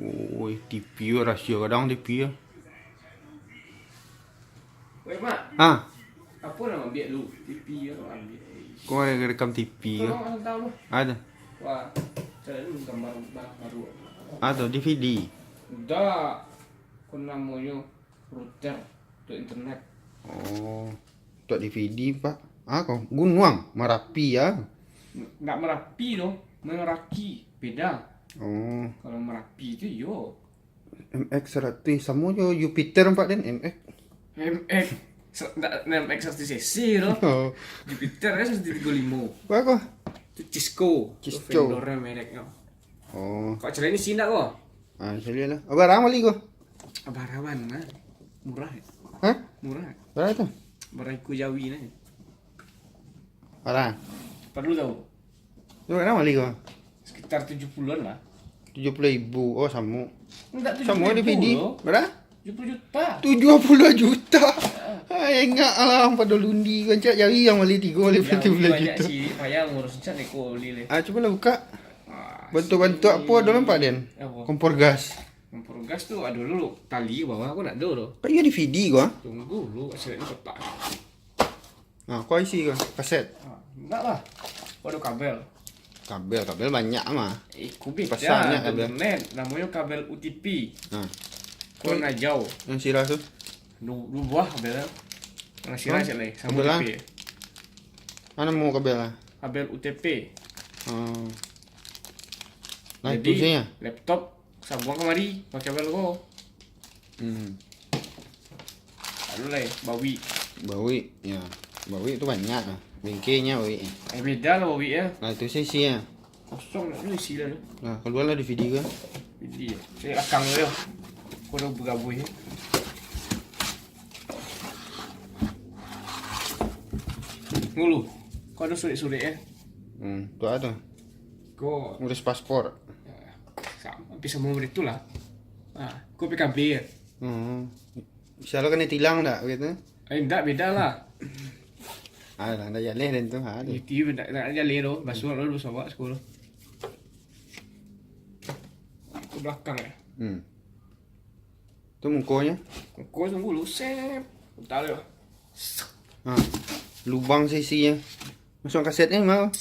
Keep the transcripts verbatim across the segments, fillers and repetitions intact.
Oi, T V yo rasio kadang T V yo. Weh, Mak. Ah, Apa nak ambil dulu? T V ya, ambil. Kau ada rekam T V yo? Tolong orang tahu lah. Ada. Wah, cari dulu gambar barang baru. Ada D V D. Dah. Kau namanya router untuk internet. Oh, untuk D V D, Pak. Ah, kau Gunuang Marapi ya. Nggak Merapi loh, Meraki. Beda. Oh, Kalau Merapi itu yo. M X seratus, samo jo Jupiter empat den, M X. M X. Se- Nggak M X seratus cc loh. Oh, Jupiter kan seratus tiga puluh lima. apa kau? Itu Cisco. Itu Cisco. Vendornya mereknya. Oh, Kau cari ini sih nggak kok? ah, saya lihat lah. Apa barang beli kau? Barang mana? Murah ya? Hah? Murah. Berapa tu? Barang iku jawi nih. Barang. Perlu tahu. Tu barang beli kau? Sekitar tujuh puluhan lah. Tujuh puluh ribu. Oh, sama. Enggak tujuh Sama puluh D V D. loh. Berapa? Tujuh puluh juta. Tujuh puluh juta. Ah, ingat lah pada lundi kan cak jawi yang beli tiga oleh Yang tujuh puluh banyak juta. Si payah ngurus cak neko beli leh. Ah, cuba lah buka. Ah, Bantu-bantu apa ada nampak den? Apa? Kompor gas. Kompor gas tu ada dulu tali bawah aku nak ada tu. Kau iya D V D kau ah? Tunggu dulu, saya ni kotak. Nah, kau isi kau kaset. Ah, enggak lah. Kau ada kabel. Kabel, kabel banyak mah. Eh, kubik Pasang ya, ni kabel. Internet. Namanya kabel U T P. Nah, Kau nak jauh. Yang sirah tu. Dua, dua buah kabel. Yang sirah Hah? cak leh. Sama Kabel lah. U T P. Mana mau kabel lah? Kabel U T P. Oh. Nah, Jadi, itu sih ya. Laptop sabuang kamari pakai kabel ko. Hmm. Anu lah, bawi. Bawi, ya. Bawi tu banyak lah. Bengkelnya bawi. Eh, beda lah bawi ya. Nah, itu sih isi ya. Kosong nak tu isi lah tu. Nah, keluar lah D V D kau. Jadi, saya lakang dulu ya. Kau dah bergabung ya. Dulu. Kau ada surat-surat ya. Hmm, tu ada. Kau Ngurus paspor. Sama, hampir sama macam tu lah. Ha, kau P K B ya. Hmm. Bisa lo kena tilang tak gitu? Eh, enggak beda lah. Ah, dah jaleh dan tu. Ha, tu. Itu nak nak jaleh tu, basuh lalu basuh awak sekolah. Ke belakang ya. Hmm. Tu mukonya. Kau tunggu lu, sep. Entah lah. Ha. Lubang sisinya. Masuk kasetnya mau.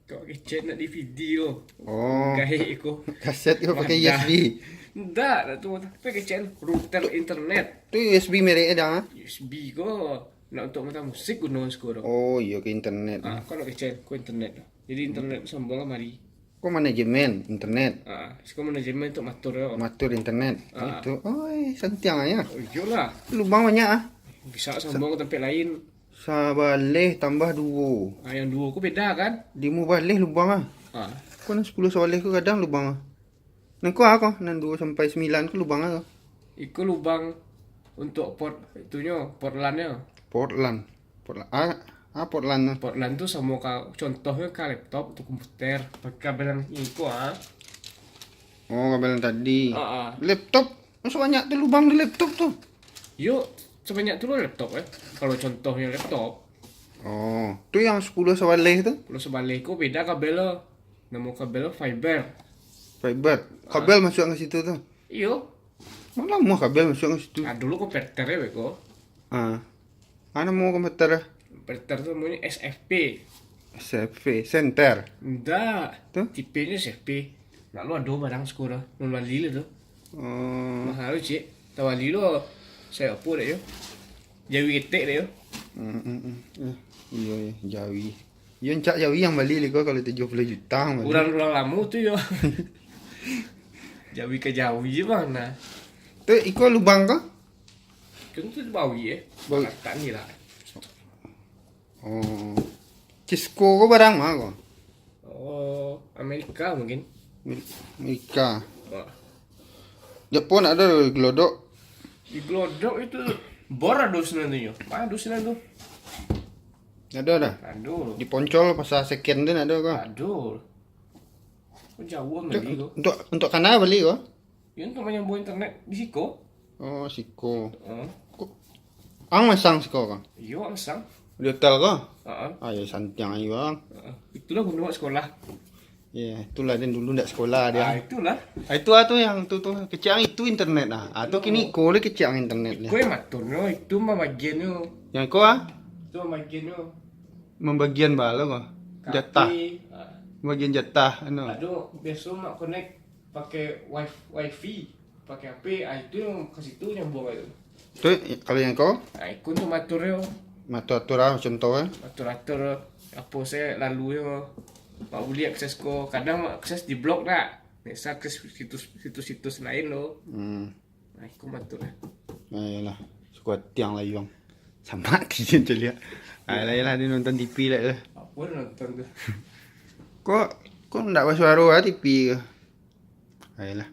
Kau kecek nak D V D tu. Oh. Gaik ko. Kaset kau pakai Wadah. U S B. Enggak lah tu. Tapi kecek router internet. Tu U S B merek dah. Ha? U S B ko nak untuk mata musik guna sekolah. Oh, iya ke internet. Ah, kau nak kecek ko internet tu. Jadi internet sambung lah mari. Kau manajemen internet. Ah, sekarang manajemen untuk matur ya. Matur internet. Ah. Itu. Oi, santiang aja. Oh, iyolah. Lubang banyak ah. Bisa sambung ke tempat lain. Sabaleh tambah duo. Ah, yang duo ko beda kan? Limo baleh lubang ah. Ah. Kau nan sepuluh sabaleh ko kadang lubang ah. Nan ko ah ko, nan duo sampai sembilan ko lubang ah. Iko lubang untuk port itunyo, port LAN-nyo. Portland. Portland. Ah, ah Portland tu. Port LAN tu samo ka contohnyo ka laptop atau komputer, pakai kabel yang iko ah. Oh, kabel yang tadi. Ah, ah. Laptop. Masa banyak tu lubang di laptop tu. Yo, sebanyak tu lah laptop eh. Kalau contohnyo laptop, Oh, tu yang sepuluh sabaleh tu. kalau sabaleh ko beda kabel lo. Namo kabel lo fiber. Fiber. Kabel masuk ke situ tu. Iyo. Mana muah kabel masuk ke situ? Ah, dulu konverter ya beko. Ah. Mana mau komputer? Konverter tu namonyo S F P. S F P, center. Ndak. Tu? Tipenyo S F P. Lalu ado barang sekolah, membali lah tu. Oh. Mahal tu cik. Tawali lo. Saya apa dak yo? Jawi ketek dak yo? Hmm, hmm, hmm. Eh, iya, iya, jawi. Iya, encak jawi yang bali liko kalau tujuh puluh juta yang bali. Urang-urang lamo tu yo. Jawi ka jawi je bang nah. Tu iko lubang ko? Kan tu bawi eh. Bawi. Letak ni lah. Oh. Cisco ko barang mah ko? Oh, Amerika mungkin. Amerika. Wah. Jepun ada Glodok. Di Glodok itu bor ado sinan tu yo. Ado sinan tu. Ada dah. Ado. Di Poncol pasar second tu ada ko? Ado. Kok jauh bali ko. Untuk untuk kana bali ko? Ya untuk menyambung internet di siko. Oh, siko. Oh. Ang masang siko ko? Iyo angsang. Di hotel ko? Heeh. Ah, ya santiang ayo ang. Heeh. Itulah guna sekolah. Ya, itulah dia dulu ndak sekolah dia. Ah, itulah. Ah, itu ah tu yang tu tu kecek ang itu internet ah. Ah, tu kini ko le kecek ang internet dia. Kue matur no, itu mah bagian yo. Yang ko ah Itu mah bagian yo. Membagian balo ko. Jatah. Tapi, ah, Bagian jatah anu. Aduh, biaso mak connect pakai wifi, wifi, pakai H P, ah itu yang ke situ nyambung itu. Tu kalau yang ko Ah, ikun tu matur yo, matur-atur lah macam tu kan. atur-atur apa saya lalu yo. Mak buli akses ko, kadang mak akses di blok dak. Biasa akses situs situs-situs lain lo. Hmm. Nah, ikun matur yo. Nah, iyalah. Suka tiang lah yang sama kian celiak. Ah, lah iyalah dia nonton T V lah tu. Apa nonton tu? Kok kok ndak basuara ah T V ke? Ah, iyalah.